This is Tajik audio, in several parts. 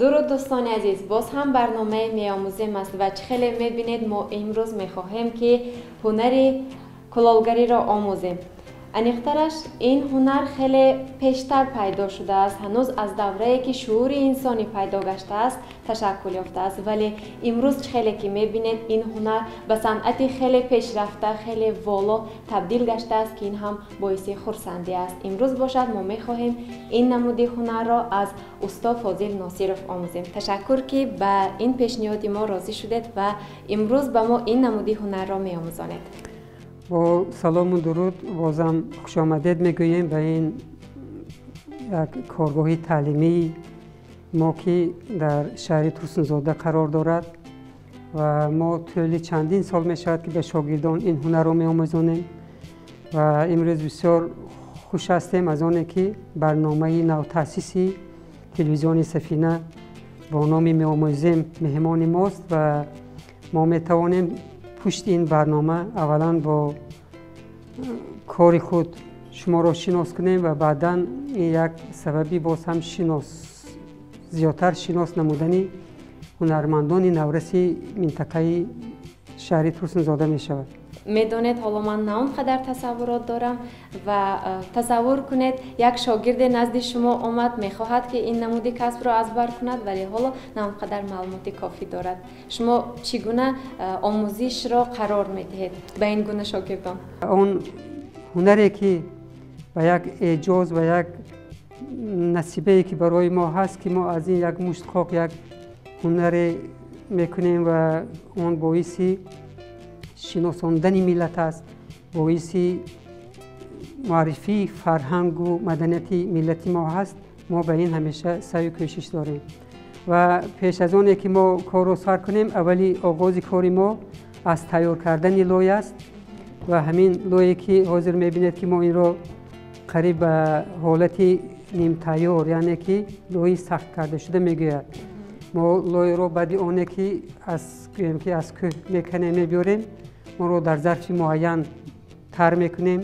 Дуруд, дӯстони азиз, боз ҳам барномаи «Меомӯзем» аст ва чӣ хеле мебинед, мо имрӯз мехоҳем, ки ҳунари кулолгариро омӯзем. Аниқтараш, ин ҳунар хеле пештар пайдо шудааст, ҳанӯз аз даврае, ки шуури инсонӣ пайдо гаштааст, ташаккул ёфтааст. Вале имрӯз, чӣ хеле ки мебинед, ин ҳунар ба санъати хеле пешрафта, хеле воло табдил гаштааст, ки ин ҳам боиси хурсандӣ аст. Имрӯз бошад, мо мехоҳем ин намуди ҳунарро аз усто Фозил Носиров омӯзем. Ташаккур, ки ба ин пешниҳоди мо розӣ шудед ва имрӯз ба мо ин намуди ҳунарро меомӯзонед. Бо салому дуруд, бозам хушомадед мегӯем ба ин як коргоҳи таълимии мо, ки дар шаҳри Турсунзода қарор дорад, ва мо тӯли чандин сол мешавад, ки ба шогирдон ин ҳунарро меомӯзонем. Ва имрӯз бисёр хуш ҳастем аз оне, ки барномаи навтаъсиси телевизиони Сафина бо номи «Меомӯзем» меҳмони мост ва мо метавонем пушти ин барнома аввалан бо кори худ шуморо шинос кунем ва баъдан ин як сабаби боз ҳам шинос, зиёдтар шинос намудани ҳунармандони навраси минтақаи шаҳри Турсунзода мешавад. Медонед, ҳоло ман на он қадар тасаввурот дорам ва тасаввур кунед, як шогирде назди шумо омад, мехоҳад, ки ин намуди касбро аз бар кунад, вале ҳоло на он қадар маълумоти кофӣ дорад. Шумо чӣ гуна омӯзишро қарор медиҳед ба ин гуна шогирдон? Он ҳунаре, ки ба як эъҷоз ва як насибае, ки барои мо ҳаст, ки мо аз ин як мушт хок як ҳунаре мекунем ва он боиси шиносондани миллат аст, боиси муаррифии фарҳангу маданияти миллати мо ҳаст, мо ба ин ҳамеша саъю кӯшиш дорем. Ва пеш аз оне, ки мо корро сар кунем, аввали оғози кори мо аз тайёр кардани лой аст. Ва ҳамин лое, ки ҳозир мебинед, ки мо инро қариб ба ҳолати нимтайёр, яъне ки лои сахт карда шуда мегӯяд. Мо лойро баъди оне, ки аз, гӯем, ки аз кӯҳ меканем, мебиёрем, онро дар зарфи муайян тар мекунем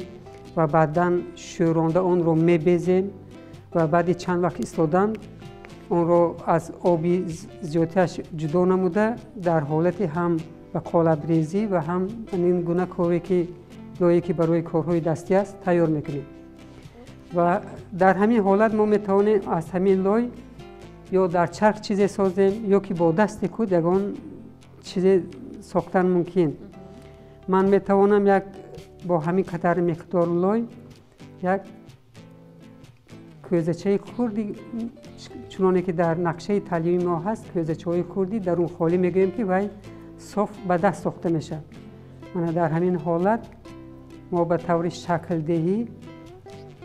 ва баъдан шӯронда онро мебезем ва баъди чанд вақт истодан онро аз оби зиёдтиаш ҷудо намуда, дар ҳолати ҳам ба қолабрезӣ ва ҳам ин гуна коре, ки лое, ки барои корҳои дастӣ аст, тайёр мекунем. Ва дар ҳамин ҳолат мо метавонем аз ҳамин лой ё дар чарх чизе созем, ё ки бо дасти худ ягон чизе сохтан мумкин. Ман метавонам як бо ҳамин қадар миқдор лой як кӯзачаи хурди, чуноне ки дар нақшаи таълими мо ҳаст, кӯзачаҳои хурди дарунхолӣ мегӯем, ки вай соф ба даст сохта мешавад. Мана, дар ҳамин ҳолат мо ба таври шаклдеҳӣ,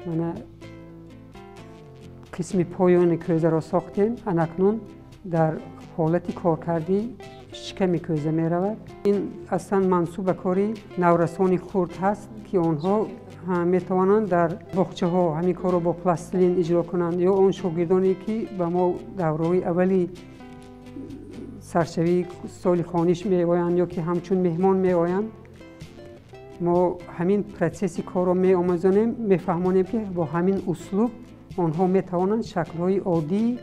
мана, қисми поёни кӯзаро сохтем. Анакнун дар ҳолати коркардӣ шиками кӯза меравад. Ин аслан мансуб ба кори наврасони хурд ҳаст, ки онҳо метавонанд дар боғчаҳо ҳамин корро бо пластилин иҷро кунанд, ё он шогирдоне, ки ба мо давраҳои аввали саршавии соли хониш меоянд ё ки ҳамчун меҳмон меоянд, мо ҳамин процесси корро меомӯзонем, мефаҳмонем, ки бо ҳамин услуб онҳо метавонанд шаклҳои оддии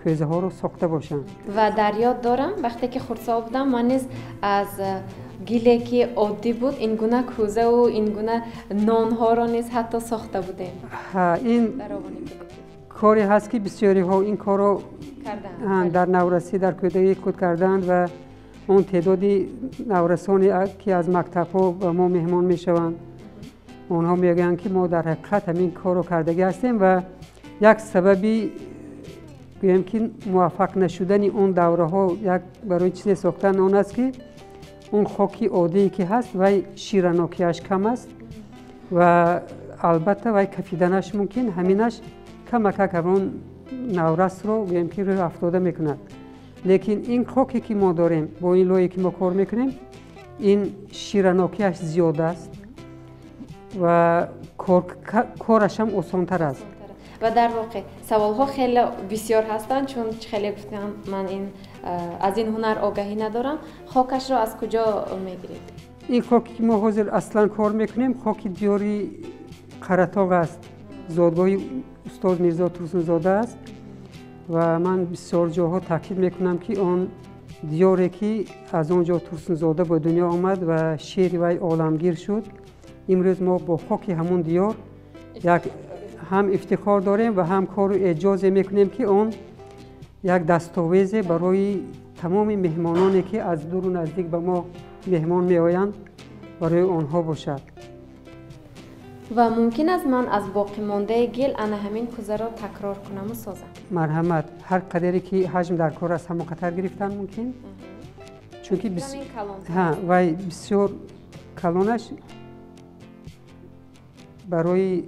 кӯзаҳоро сохта бошанд. Ва дар ёд дорам, вақте ки хурдсол будам, ман низ аз гиле, ки оддӣ буд, ин гуна кӯзаву ин гуна нонҳоро низ ҳатто сохта будем. Ин коре ҳаст, ки бисёриҳо ин корро дар наврасӣ, дар кӯдакии худ кардаанд. Ва он теъдоди наврасоне, ки аз мактабҳо ба мо меҳмон мешаванд, онҳо мегӯянд, ки мо дар ҳақиқат ҳамин корро кардагӣ ҳастем. Ва як сабаби, гӯем, ки муваффақ нашудани он давраҳо як барои чизе сохтан он аст, ки он хоки оддие, ки ҳаст, вай ширанокиаш кам аст ва албатта вай кафиданаш мумкин. Ҳаминаш камакак ҳамон наврасро, гӯем, ки рӯҳ афтода мекунад. Лекин ин хоке, ки мо дорем, бо ин лое, ки мо кор мекунем, ин ширанокиаш зиёд аст ва кораш ҳам осонтар аст. Ва дар воқеъ саволҳо хеле бисёр ҳастанд, чун хеле гуфтам, ман ин аз ин ҳунар огаҳӣ надорам. Хокашро аз куҷо мегиред? Ин хоке, ки мо ҳозир аслан кор мекунем, хоки диёри Қаратоғ аст, зодгоҳи устод Мирзо Турсунзода аст. Ва ман бисёр ҷоҳо таъкид мекунам, ки он диёре ки аз он ҷо Турсунзода ба дунё омад ва шеъри вай оламгир шуд, имрӯз мо бо хоки ҳамон диёр як ҳам ифтихор дорем ва ҳам кору эъҷозе мекунем, ки он як дастовезе барои тамоми меҳмононе ки аз дуру наздик ба мо меҳмон меоянд, барои онҳо бошад. Ва мумкин аст ман аз боқимондаи гил ана ҳамин кӯзаро такрор кунаму созам? Марҳамат, ҳар қадаре ки ҳаҷм дар кор аст, ҳамон қадар гирифтан мумкин, чунки вай бисёр калонаш барои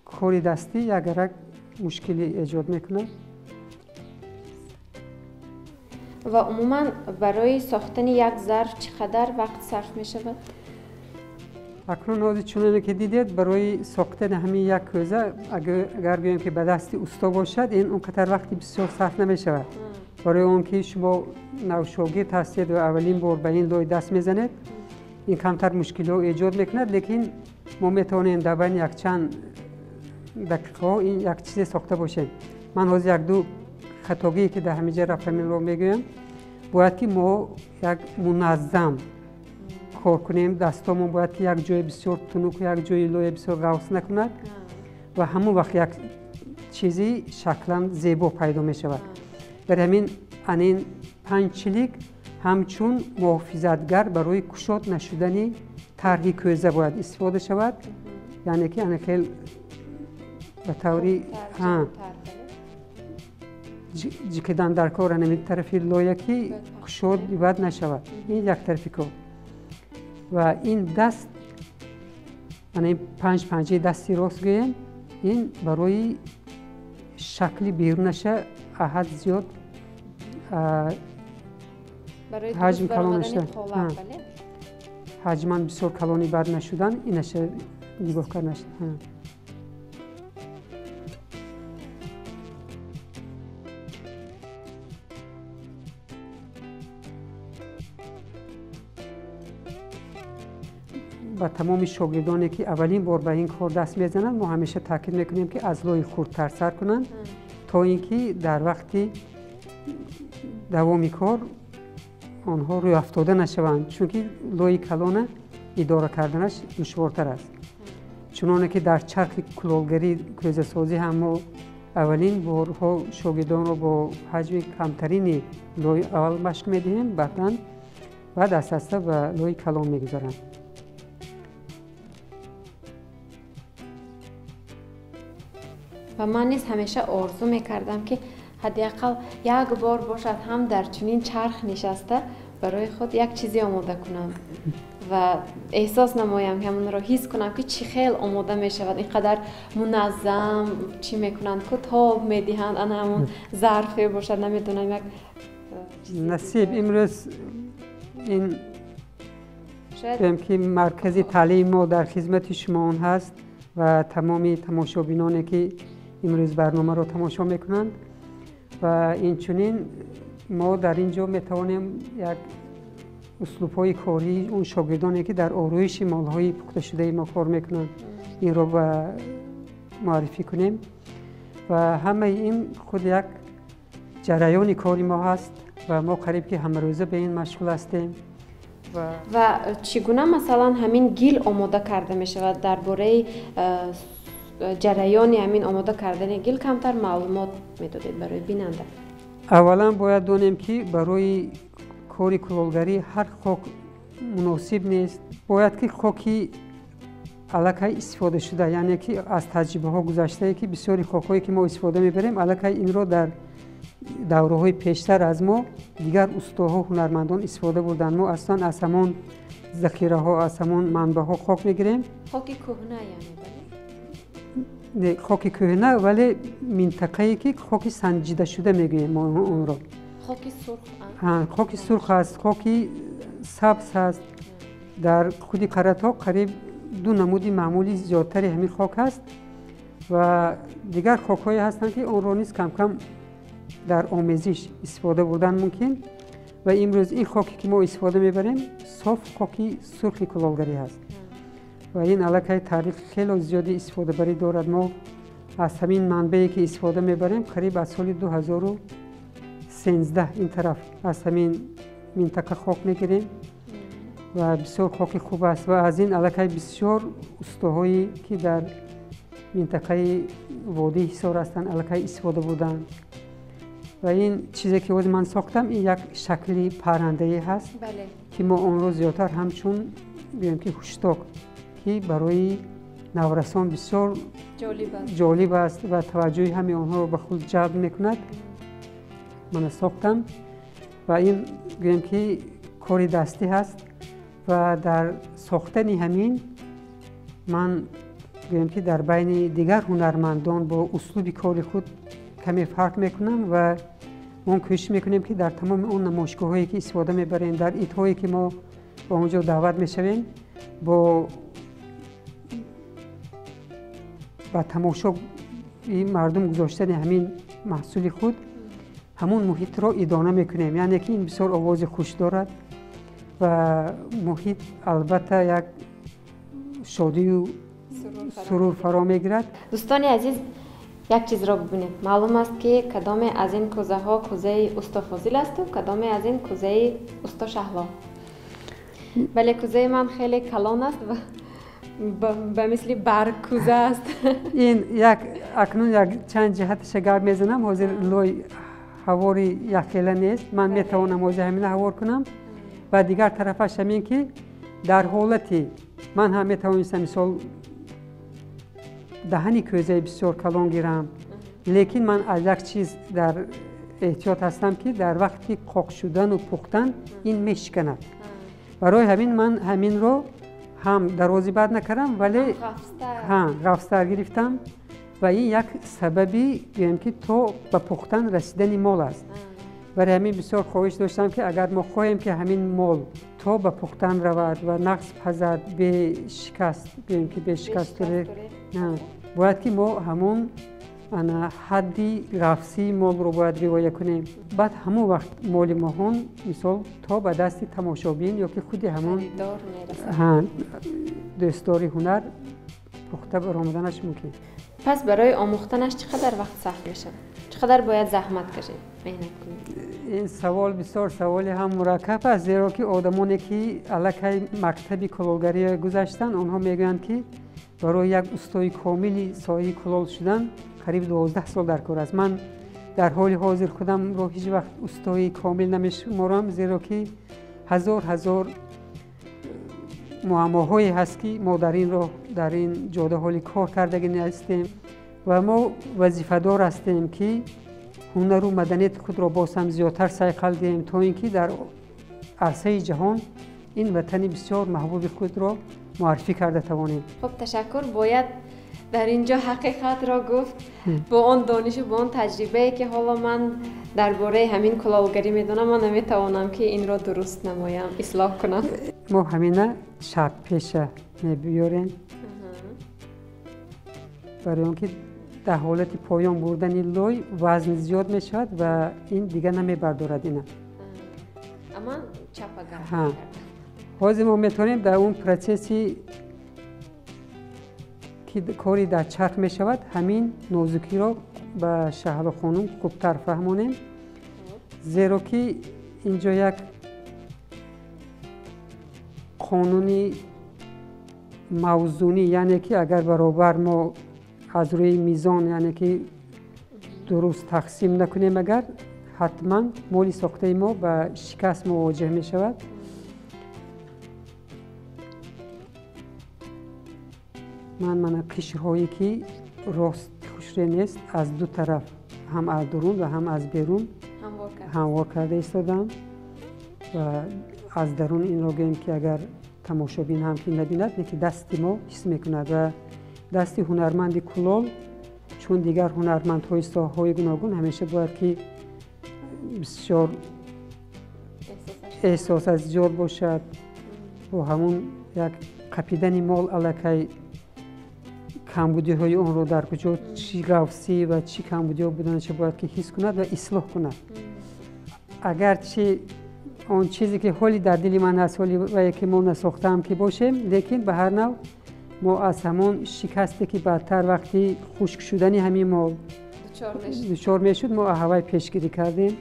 кори дастӣ ягарак мушкилӣ эҷод мекунад. Ва умуман барои сохтани як зарф чӣ қадар вақт сарф мешавад? Акнун ҳозир чуноне ки дидед, барои сохтани ҳамин як кӯза, агар гӯем ки ба дасти усто бошад, ин он қадар вақти бисёр сарф намешавад. Барои он ки шумо навшогирд ҳастед ва аввалин бор ба ин лой даст мезанед, ин камтар мушкилиҳо эҷод мекунад, лекин мо метавонем дар байни якчанд дақиқаҳо ин як чизе сохта бошем. Ман ҳозир якду хатогие ки дар ҳамин ҷа рафт ҳаминро мегӯям. Бояд ки мо як муназзам кор кунем, дастомон бояд ки як ҷои бисёр тунук, як ҷои лоя бисёр ғафс накунад ва ҳамон вақт як чизи шаклан зебо пайдо мешавад. Бар ҳамин анин панҷчилик ҳамчун муҳофизатгар барои кушод нашудани тарҳи кӯза бояд истифода шавад, яъне ки ана хел ба таври ҷикидан дар кор ана тарафи лоя ки кушод бад нашавад. Ин як тарафи кор. Ва ин даст, ана ин панҷ панҷаи дасти рост гӯем, ин барои шакли берунаша аҳад зиёд ҳаҷм калон нашудан, ҳаҷман бисёр калони бад нашудан, инаша нигоҳ кард. Ба тамоми шогирдоне ки аввалин бор ба ин кор даст мезананд, мо ҳамеша таъкид мекунем, ки аз лои хурдтар сар кунанд, то ин ки дар вақти давоми кор онҳо рӯяфтода нашаванд, чунки лои калона идора карданаш душвортар аст. Чуноне ки дар чархи кулолгарӣ кӯзасозӣ ҳам мо аввалин борҳо шогирдонро бо ҳаҷми камтарини лои аввал машқ медиҳем, баъдан баъд аста-аста ба лои калон мегузаранд. Ва ман низ ҳамеша орзу мекардам, ки ҳадди ақал як бор бошад ҳам дар чунин чарх нишаста барои худ як чизе омода кунам ва эҳсос намоям, ҳамонро ҳис кунам, ки чӣ хел омода мешавад, ин қадар муназзам чӣ мекунанд, ку тоб медиҳанд, ана ҳамон зарфе бошад, намедонам як насиб. Имрӯз ин гӯем ки маркази таълими мо дар хизмати шумо он ҳаст ва тамоми тамошобиноне ки имрӯз барномаро тамошо мекунанд, ва инчунин мо дар ин ҷо метавонем як услубҳои кории он шогирдоне ки дар ороиши молҳои пухташудаи мо кор мекунанд, инро ба муаррифӣ кунем. Ва ҳамаи ин худ як ҷараёни кори мо ҳаст ва мо қариб ки ҳамарӯза ба ин машғул ҳастем. Ва чӣ гуна масалан ҳамин гил омода карда мешавад? Дар бораи ҷараёни ҳамин омода кардани гил камтар маълумот медодед барои бинанда. Аввалан бояд донем, ки барои кори кулолгарӣ ҳар хок муносиб нест. Бояд ки хоки аллакай истифодашуда, яъне ки аз таҷрибаҳо гузаштае, ки бисёри хокҳое ки мо истифода мебарем, аллакай инро дар давраҳои пештар аз мо дигар устоҳо, ҳунармандон истифода бурданд. Мо аслан аз ҳамон захираҳо, аз ҳамон манбаъҳо хок мегирем. Хоки кӯҳна яъне, бале? Не, хоки кӯҳна, вале минтақае ки хоки санҷидашуда мегӯем мо онро. Хоки сурх? Хоки сурх аст, хоки сабз ҳаст. Дар худи Қаратоғ қариб ду намуди маъмули зиёдтари ҳамин хок ҳаст ва дигар хокҳое ҳастанд, ки онро низ камкам дар омезиш истифода бурдан мумкин. Ва имрӯз ин хоке ки мо истифода мебарем, соф хоки сурхи кулолгарӣ ҳаст ва ин аллакай таърихи хело зиёди истифодабарӣ дорад. Мо Аз ҳамин манбае ки истифода мебарем, қариб аз соли 2013 ин тараф аз ҳамин минтақа хок мегирем ва бисёр хоки хуб аст ва аз ин аллакай бисёр устоҳое ки дар минтақаи водии Ҳисор ҳастанд, аллакай истифода бурданд. Ва ин чизе ки ҳозир ман сохтам, ин як шакли паррандае ҳаст, ки мо онро зиёдтар ҳамчун гӯем ки ҳушток, ки барои наврасон бисёр ҷолиб аст ва таваҷҷӯҳи ҳамаи онҳоро ба худ ҷалб мекунад, мана сохтам. Ва ин гӯем ки кори дастӣ ҳаст ва дар сохтани ҳамин ман гӯем ки дар байни дигар ҳунармандон бо услуби кори худ каме фарқ мекунам ва мо кӯшиш мекунем ки дар тамоми он намоишгоҳҳое ки истифода мебарем, дар идҳое ки мо ба он ҷо даъват мешавем, бо ба тамошои мардум гузоштани ҳамин маҳсули худ ҳамон муҳитро идона мекунем. Яъне ки ин бисёр овози хуш дорад ва муҳит албатта як шодию сурур фаро мегирад. Дӯстони азиз, як чизро бибинед. Маълум аст ки кадоме аз ин кӯзаҳо кӯзаи усто Фозил асту кадоме аз ин кӯзаи усто Шаҳло. Вале кӯзаи ман хеле калон аст ва ба мисли барг кӯза аст. Ин як акнун як чанд ҷиҳаташа гап мезанам. Ҳозир лой ҳавори якхела нест, ман метавонам ҳозир ҳамина ҳавор кунам. Ва дигар тарафаш ҳамин ки дар ҳолати ман ҳам метавонистам мисол даҳани кӯзаи бисёр калон гирам, лекин ман аз як чиз дар эҳтиёт ҳастам ки дар вақти қоқ шудану пухтан ин мешиканад. Барои ҳамин ман ҳаминро ҳам дарози бад накардам, вале ғафзтар гирифтам ва ин як сабаби гӯем ки то ба пухтан расидани мол аст. Барои ҳамин бисёр хоҳиш доштам ки агар мо хоҳем ки ҳамин мол то ба пухтан равад ва нағз пазад, бешикаст, гӯем ки бешикасту бояд ки мо ҳамон ҳадди ғафсии молро бояд риоя кунем. Баъд ҳамон вақт моли моҳон мисол то ба дасти тамошобин ё ки худи ҳамон дӯстдори ҳунар пухта баромаданаш мумкин. Пас барои омӯхтанаш чӣ қадар вақт сарф мешавад? Чӣ қадар бояд заҳмат кашед, меҳнат кунед? Ин савол бисёр саволи ҳам мураккаб аст, зеро ки одамоне ки аллакай мактаби кулолгарӣ гузаштанд, онҳо мегӯянд ки барои як устои комили соҳаи кулол шудан қариб 12 сол дар кор аст. Ман дар ҳоли ҳозир худамро ҳеҷ вақт устои комил намешуморам, зеро ки ҳазор ҳазор муаммоҳое ҳаст ки мо дар ин роҳ, дар ин ҷода ҳоли кор кардагӣ ҳастем ва мо вазифадор ҳастем ки ҳунару маданияти худро боз ҳам зиёдтар сайқал диҳем, то ин ки дар арсаи ҷаҳон ин ватани бисёр маҳбуби худро муаррифӣ карда тавонем. Хуб, ташаккур. Бояд дар ин ҷо ҳақиқатро гуфт. Бо он донишу бо он таҷрибае ки ҳоло ман дар бораи ҳамин кулолгарӣ медонам, ман наметавонам ки инро дуруст намоям, ислоҳ кунам. Мо ҳамина шабпеша мебиёрем, барои он ки дар ҳолати поён бурдани лой вазн зиёд мешавад ва ин дига намебардорад ина. Ҳозир мо метавонем дар он процесси ки кори дар чарх мешавад, ҳамин нозукиро ба Шаҳло хонум хубтар фаҳмонем, зеро ки инҷо як қонуни мавзунӣ, яъне ки агар баробар мо аз рӯи мизон, яъне ки дуруст тақсим накунем, агар ҳатман моли сохтаи мо ба шикаст мувоҷеҳ мешавад. Ман мана қишрҳое ки рост хушре нест, аз ду тараф, ҳам аз дурун ва ҳам аз берун ҳамвор карда истодам ва аз дарун инро гӯем ки агар тамошобин ҳам ки набинад, лекин дасти мо ҳис мекунад ва дасти ҳунарманди кулол чун дигар ҳунармандҳои соҳаҳои гуногун ҳамеша бояд ки бисёр эҳсосаш зиёд бошад. Бо ҳамун як қапидани мол аллакай камбудиҳои онро дар куҷо, чӣ ғафсӣ ва чӣ камбудиҳо буданаша бояд ки ҳис кунад ва ислоҳ кунад. Агарчи он чизе ки ҳоли дар дили ман аст, ҳоли вае ки мо насохтаам ки бошем, лекин ба ҳар нав Мо аз ҳамон шикасте ки баъдтар вақти хушк шудани ҳамин мол дучор мешуд, мо ҳавай пешгирӣ кардем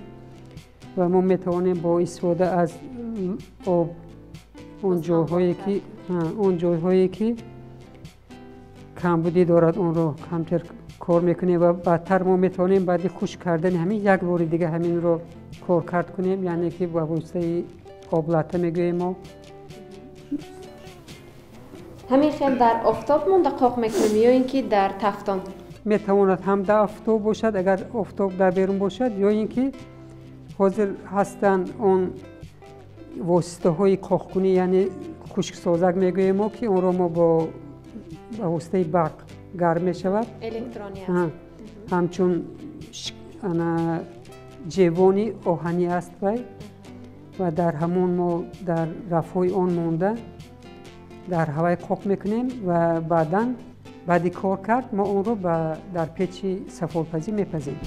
ва мо метавонем бо истифода аз об он ҷойҳое ки камбудӣ дорад онро камтар кор мекунем ва баъдтар мо метавонем баъди хушк кардани ҳамин як бори дига ҳаминро коркард кунем, яъне ки ба воситаи об лата мегӯем мо. Ҳамин хел дар офтоб монда қоқ мекунем ё ин ки дар тафтон? Метавонад ҳам дар офтоб бошад, агар офтоб дар берун бошад, ё ин ки ҳозир ҳастанд он воситаҳои қоқкунӣ, яъне хушксозак мегӯем мо, ки онро мо бо воситаи барқ гарм мешавад. Электронӣ аст. Ҳамчун ҷевони оҳанӣ аст вай ва дар ҳамон мо дар рафҳои он монда дар ҳавай қоқ мекунем ва баъдан баъди кор кард мо онро дар печи сафолпазӣ мепазем.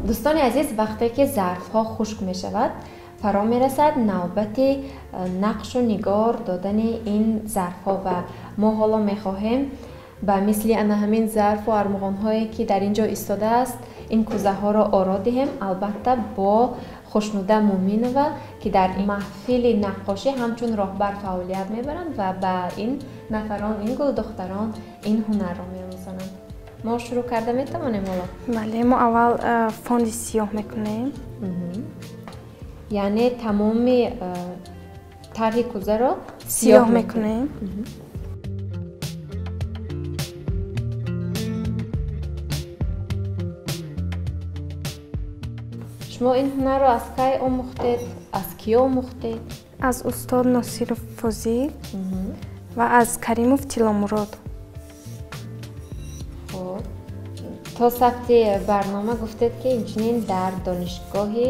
Дӯстони азиз, вақте ки зарфҳо хушк мешавад, фаро мерасад навбати нақшу нигор додани ин зарфҳо ва мо ҳоло мехоҳем ба мисли ана ҳамин зарфу армуғонҳое ки дар ин ҷо истодааст ин кӯзаҳоро оро диҳем, албатта бо Хушнуда Муминова, ки дар маҳфили наққошӣ ҳамчун роҳбар фаъолият мебаранд ва ба ин нафарон, ин гулдухтарон ин ҳунарро меомӯзонанд. Мо шурӯъ карда метавонем ҳоло? Бале, мо аввал фонди сиёҳ мекунем. Яъне тамоми тарҳи кӯзаро сиёҳ мекунем. Шумо ин ҳунарро аз кай омӯхтед? Аз кӣ омӯхтед? Аз устод Носиров Фозил ва аз Каримов Тиломурод. То сабти барнома гуфтед, ки инчунин дар Донишгоҳи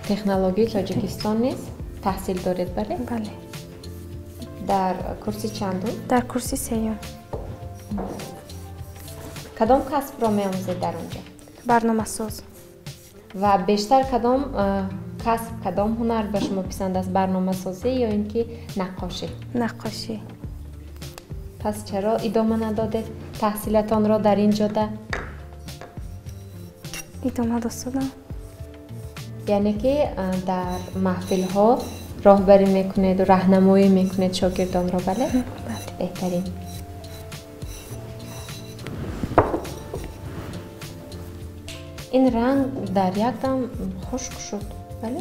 технологияи Тоҷикистон низ таҳсил доред, бале? Бале. Дар курси чандум? Дар курси сеюм. Кадом касбро меомӯзед дар он ҷо? Барномасоз. Ва бештар кадом касб, кадом ҳунар ба шумо писанд аст? Барномасозӣ ё ин ки наққошӣ? Наққошӣ. Пас чаро идома надодед таҳсилатонро дар ин ҷода? Идома додам. Яъне ки дар маҳфилҳо роҳбарӣ мекунеду раҳнамоӣ мекунед шогирдонро, бале? Бале. Беҳтарин. Ин ранг дар як дам хушк шуд, бале?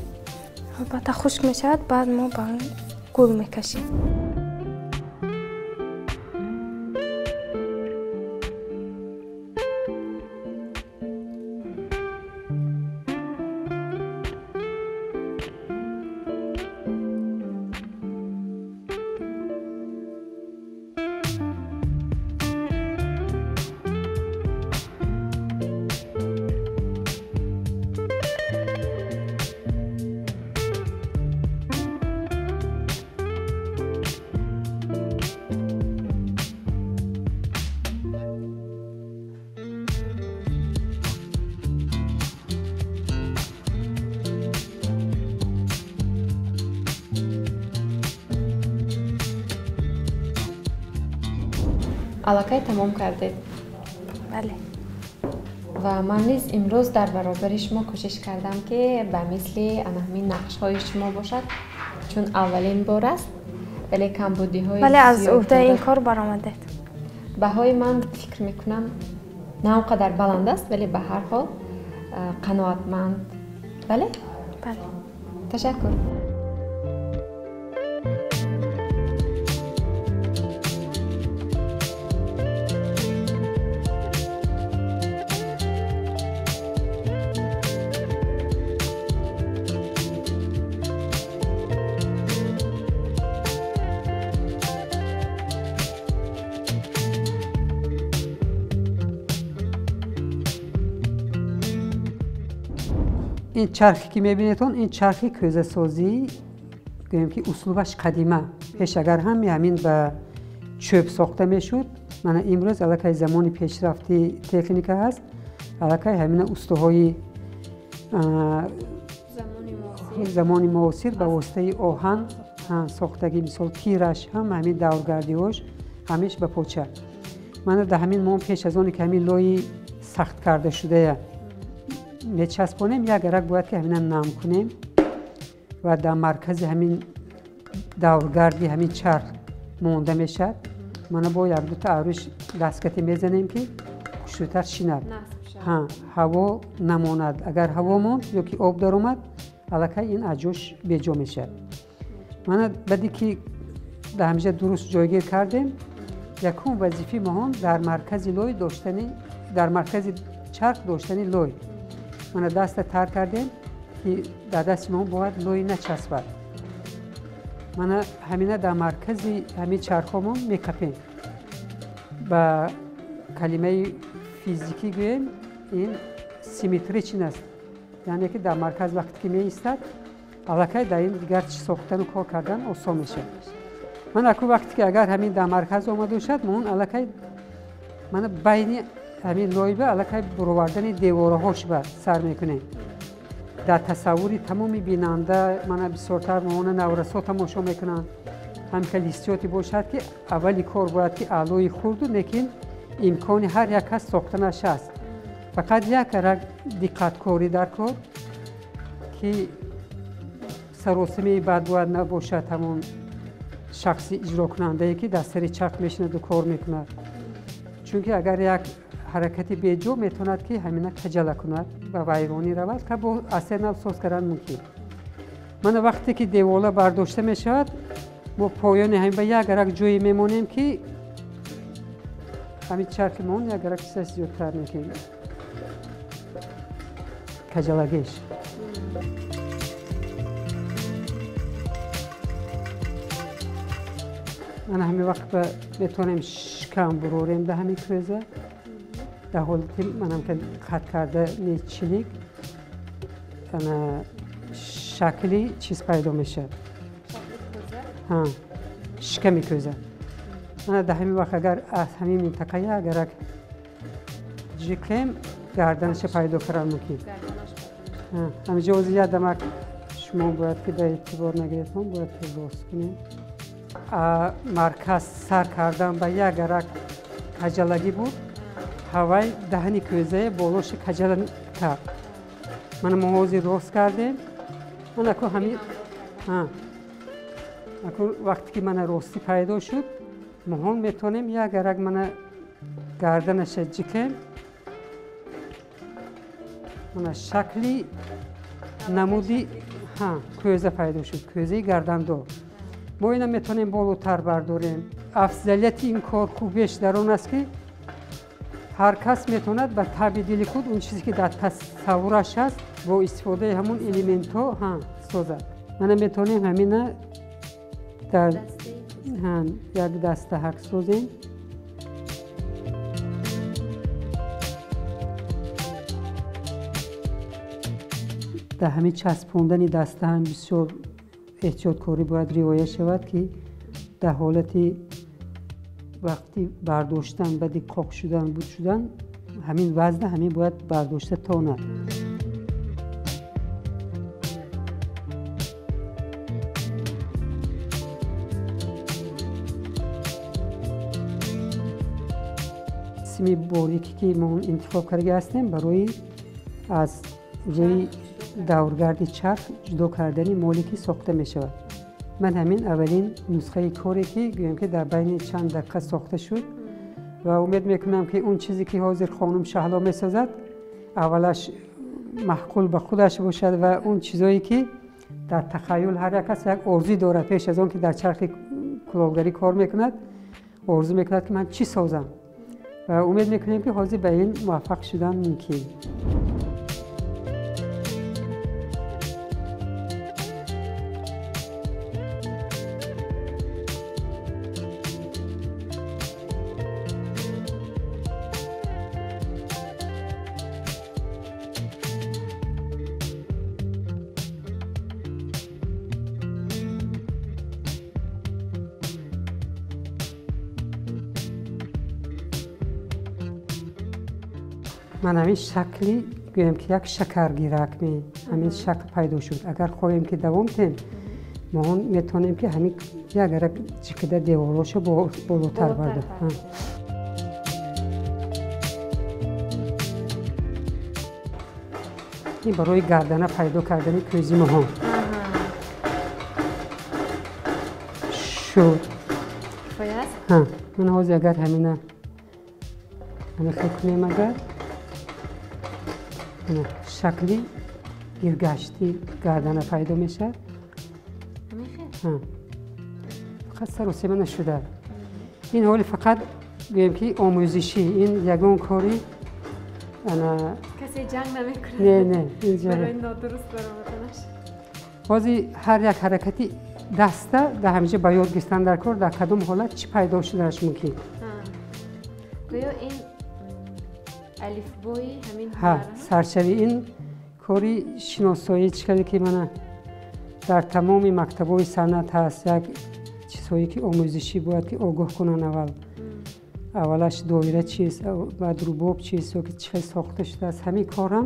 Албатта хушк мешавад, баъд мо ба он гул мекашем. Аллакай тамом кардед? Бале. Ва ман низ имрӯз дар баробари шумо кӯшиш кардам, ки ба мисли ана ҳамин нақшҳои шумо бошад, чун аввалин бор аст, вале камбудиҳои Бале, аз уҳдаи ин кор баромадед. Баҳои ман фикр мекунам на он қадар баланд аст, вале ба ҳар ҳол қаноатманд. Бале? Бале. Ташаккур. Ин чархе ки мебинедон, ин чархи кӯзасозӣ, гӯем ки услубаш қадима. Пеш агар ҳами ҳамин ба чӯб сохта мешуд, мана имрӯз аллакай замони пешрафти техника ҳаст, Аллакай ҳамина устоҳои замони муосир ба воситаи оҳан сохтагӣ, мисол тираш ҳам ҳамин давргардиҳош ҳамеш ба поча. Мана дар ҳамин мо пеш аз оне ки ҳамин лои сахт карда шудая мечаспонем, як арак бояд ки ҳамина нам кунем ва дар маркази ҳамин давргарди ҳамин чарх монда мешавад. Мана бо якдута арӯш дасткате мезанем ки хушрӯтар шинад, ҳаво намонад. Агар ҳаво монд ё ки об даромад, аллакай ин аз ҷош беҷо мешавад. Мана баъде ки дар ҳамиҷа дуруст ҷойгир кардем, якум вазифаи моҳон дар маркази лой доштани, дар маркази чарх доштани лой. Мана даста тар кардем ки дар дасти мо бояд лой начаспад. Мана ҳамина дар маркази ҳамин чархҳомон мекапем. Ба калимаи физикӣ гӯем, ин симметричен аст, яъне ки дар марказ вақте ки меистад, аллакай дар ин дигар чӣ сохтану кор кардан осон мешавад. Ман аку вақте ки агар ҳамин дар марказ омада бошад, мо он аллакай мана байни ҳамин лойба аллакай буровардани девораҳош ба сар мекунем. Дар тасаввури тамоми бинанда, мана бисёртар моона наврасо тамошо мекунанд, ҳамхел ҳиссиёте бошад ки аввали кор бояд ки аълои хурду, лекин имкони ҳар як кас сохтанаш аст. Фақат як арак диққаткорӣ дар кор ки саросимаи бад бояд набошад ҳамон шахси иҷрокунандае ки дар сари чарх мешинаду кор мекунад. Чунки агар як ҳаракати беҷо метавонад ки ҳамина каҷала кунад, ба вайронӣ равад, ка бо асар нав соз кардан мумкин. Мана вақте ки девола бардошта мешавад, мо поёни ҳамин ба як арак ҷое мемонем ки ҳамин чархи моон як арак чизаш зиёдтар мекунем, каҷалагиш. Мана ҳамин вақт метавонем шикам бурорем дар ҳамин кӯза. Дар ҳолати манам хат кардани чилик шакли чиз пайдо мешавад, шиками кӯза. Мана дар ҳамин вақт агар аз ҳамин минтақая агарак ҷиқем, гарданаша пайдо кардан мумкин. Ҳаминҷо ози як дамак шумо бояд ки дар эътибор нагиред, бояд ки рост кунем. Марказ сар кардан ба як арак каҷалагӣ буд, ҳавай даҳани кӯзае болоши каҷала кард. Мана мо ҳозир рост кардем. Мана ку ҳамин аку вақте ки мана ростӣ пайдо шуд, моҳон метавонем як арак мана гарданаша ҷикем. Мана шакли намуди кӯза пайдо шуд, кӯзаи гардандор. Мо ина метавонем болотар бардорем. Афзалияти ин кор хубеш дар он аст ки ҳар кас метавонад ба таби дили худ он чизе ки дар тасаввураш аст бо истифодаи ҳамон элементҳо созад. Мана метавонем ҳамина дар як даста ҳак созем. Дар ҳамин часпондани даста ҳам бисёр эҳтиёткорӣ бояд риоя шавад ки дар ҳолати вақти бардоштан, баъди қоқ шудан, буд шудан, ҳамин вазна ҳамин бояд бардошта тонад. Сими борике ки мо интихоб карда ҳастем барои аз рӯи давргарди чарх ҷудо кардани моле ки сохта мешавад. Ман ҳамин аввалин нусхаи коре ки гӯем ки дар байни чанд дақиқа сохта шуд ва умед мекунам ки он чизе ки ҳозир хонум Шаҳло месозад, аввалаш маъқул ба худаш бошад ва он чизое ки дар тахаюл ҳар як кас як орзу дорад, пеш аз он ки дар чархи кулолгарӣ кор мекунад, орзу мекунад ки ман чӣ созам, ва умед мекунем ки ҳозир ба ин муваффақ шудан мумкин. Ман ҳамин шакли гӯем ки як шакаргирак ҳамин шакл пайдо шуд. Агар хоҳем ки давом диҳем, мо он метавонем ки ҳамин ягарак чикида деворҳошо болотар бардорем. Ин барои гардана пайдо кардани кӯзи моҳон шуд. Ман ҳозир агар ҳамина ҳамин кунем, агар шакли гиргашти гардана пайдо мешавад. Фақат саросема нашуда. Ин ҳоли фақат гӯем ки омӯзишӣ, ин ягон кори касе ҷанг намекунад. Не, не, барои нодуруст баромаданаш. Ҳозир ҳар як ҳаракати даста дар ҳаминҷо ба ёд гирифтан дар кор, дар кадом ҳолат чӣ пайдо шуданаш мумкин. Гӯё ин алифбои ҳамин сарчави ин кори шиносоӣ чӣ каде ки мана дар тамоми мактабҳои санъат ҳаст, як чизҳое ки омӯзишӣ бояд ки огоҳ кунанд аввал. Аввалаш доира чист, баъд рубоб чист, ё ки чӣ хел сохта шудааст. Ҳамин корам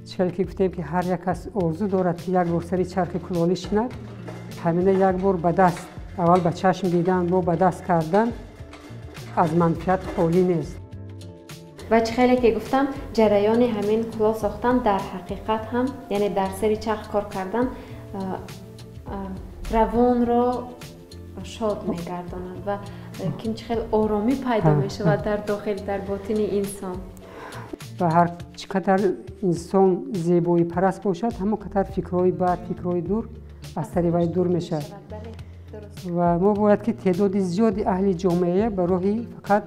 чӣ хел ки гуфтем ки ҳар як кас орзу дорад ки як бор сари чархи кулолӣ шинад, ҳамина як бор ба даст, аввал ба чашм дидан, бо ба даст кардан аз манфиат холӣ нест. Ва чӣ хеле ки гуфтам, ҷараёни ҳамин кулол сохтан дар ҳақиқат ҳам, яъне дар сари чарх кор кардан равонро шод мегардонад ва ким чӣ хел оромӣ пайдо мешавад дар дохил, дар ботини инсон. Ва ҳар чӣ қадар инсон зебоипараст бошад, ҳамон қадар фикрҳои бад, фикрҳои дур аз сари вай дур мешавад. Ва мо бояд ки теъдоди зиёди аҳли ҷомеа ба роҳи фақат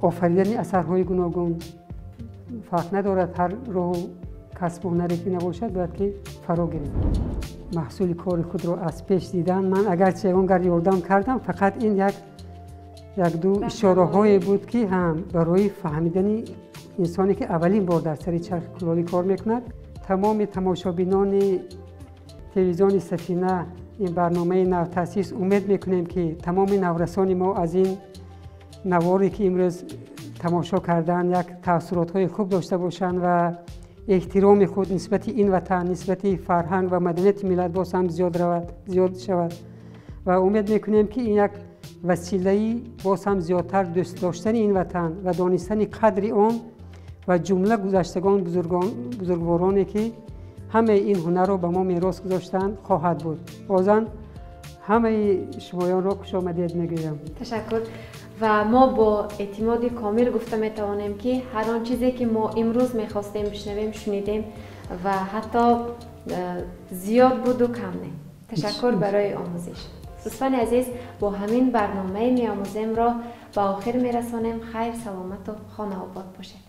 офаридани асарҳои гуногун, фарқ надорад ҳар роҳу касбу ҳунаре ки набошад, бояд ки фаро гирем. Маҳсули кори худро аз пеш дидан, ман агарчи ягон гар ёрдам кардам, фақат ин як-ду ишораҳое буд ки ҳам барои фаҳмидани инсоне ки аввалин бор дар сари чархи кулолӣ кор мекунад. Тамоми тамошобинони телевизиони Сафина, ин барномаи навтаъсис, умед мекунем ки тамоми наврасони мо аз ин наворе ки имрӯз тамошо карданд як таассуротҳои хуб дошта бошанд ва эҳтироми худ нисбати ин ватан, нисбати фарҳанг ва маданияти миллат боз ҳам зиёд шавад. Ва умед мекунем ки ин як василаи боз ҳам зиёдтар дӯст доштани ин ватан ва донистани қадри он ва ҷумла гузаштагон бузургвороне ки ҳамаи ин ҳунарро ба мо мерос гузоштанд хоҳад буд. Бозан ҳамаи шумоёнро хушомадед мегӯям. Ташаккур. Ва мо бо эътимоди комил гуфта метавонем ки ҳар он чизе ки мо имрӯз мехостем бишнавем, шунидем ва ҳатто зиёд буду кам не. Ташаккур барои омӯзиш. Дӯстони азиз, бо ҳамин барномаи меомӯземро ба охир мерасонем. Хайр, саломату хонаобод бошед.